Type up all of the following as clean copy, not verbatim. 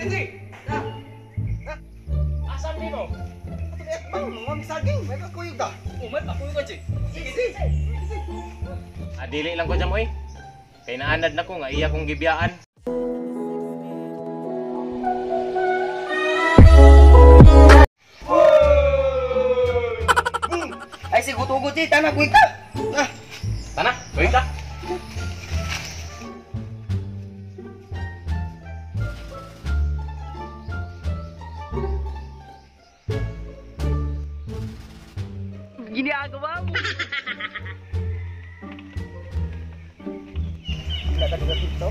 Pwede. Asan nimo? Bang, mga saging, may kakuyog da. Oh, may kakuyog ka, Jay. Sige, sige. Dili lang ko dyan, oy. Kay naanad na ko nga iya kong gibiyaan. Ay, sigutugot, Jay. Tana, kuy ka. Ah. Tana, kuy ka. Ginagawa mo. Wala ka diba dito?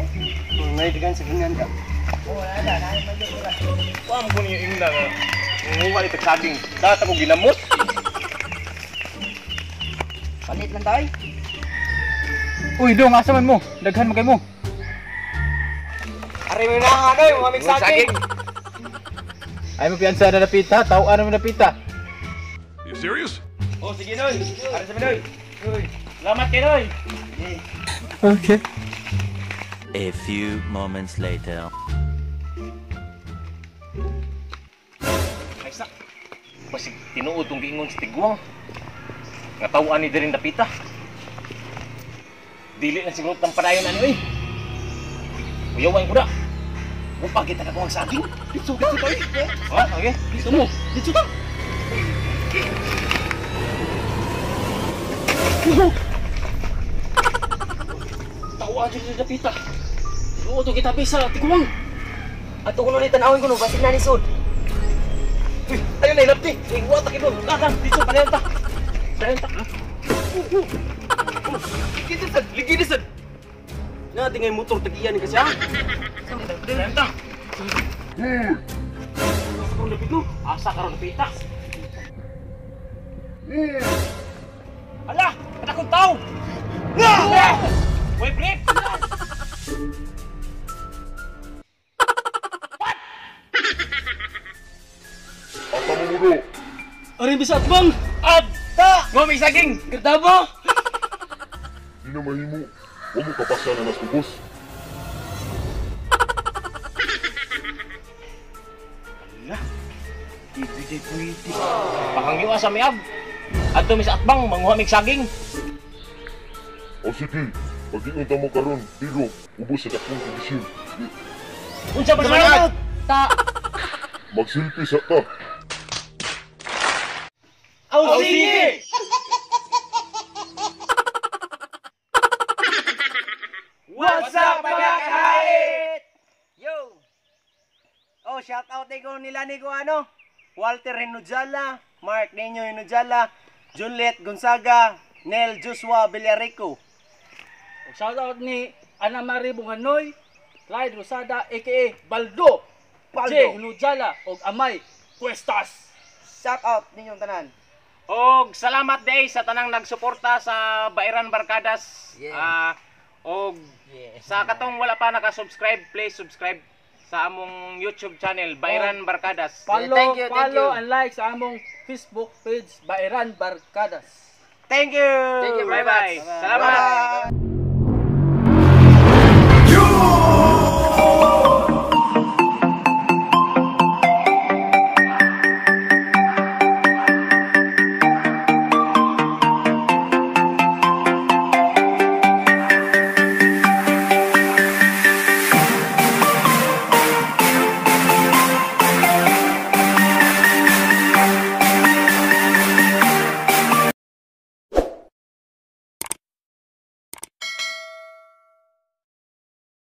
May dagan sa ganyan ka. Oh, wala na. Kuam ko niyo ingna nga. Nguha ni saging. Data ko ginamot. Palit lang tayo. Uy, dong, asa man mo? Daghan man kay mo. Ari mo na nga, noy. Mga saging. Ay mo piyansa na napita, tawaan mo napita. You serious? Oh, sige, noy. Ari sa noy. Salamat kay Noy. Okay. A few moments later. Ay sa. Basig tinuod tong giingon sa tigwang. Nga tawaan ni diri napita. Dili na siguro tang padayon ani oy. Uyawan ko na. Upag kita ka kuwang saging. Dito, dito tayo. Ha, okay. Dito mo. Dito ta. Tawaan jud sa napita. Tinuod tong kita bisa, tigwang. Ato ko nulit tanawin ko no, basig na ni Sud. Uy, ayun na ilapti. Uy, wa ta kidon. Kakang dito padayon ta. Padayon ta. Ligid sad, ligid sad. Na tingay motor tagiyan ni kasi ha. Padayon ta. Asa karon napit no? Asa karon napita? Ala, atakong tao. Uy, break. Asa mo mo? Ari bisa atbang. Abta! Ngo may saging. Gardabo. Di na mahimo. Wa mo kapasa na nas ubos. Ala. Di pwede. Pakangyo sa miab. Adto mi sa atbang manguha mig saging. O sige, pag-iunta mo karon, pero ubos sa dakong kondisyon. Unsa ba siya? Ta. Magsilpi sa ka. Aw, sige. What's up mga kahit? Yo! Oh, shout out ko nila ni ko ano? Walter Hinujala, Mark Nino Hinujala, Juliet Gonzaga, Nel Joshua Villarico. Shout out ni Ana Marie Bunganoy, Clyde Rosada aka Baldo, Baldo. J. Hinujala og Amay Cuestas. Shout out ninyong tanan. Og salamat day sa tanang nagsuporta sa Bairan Barkadas. Yeah. Og sa katong wala pa naka-subscribe, please subscribe sa among YouTube channel Bairan Barkadas. Follow, thank you, thank follow you. and like sa among Facebook page Bairan Barkadas. Thank you. Thank you. Bye-bye. Salamat. Bye.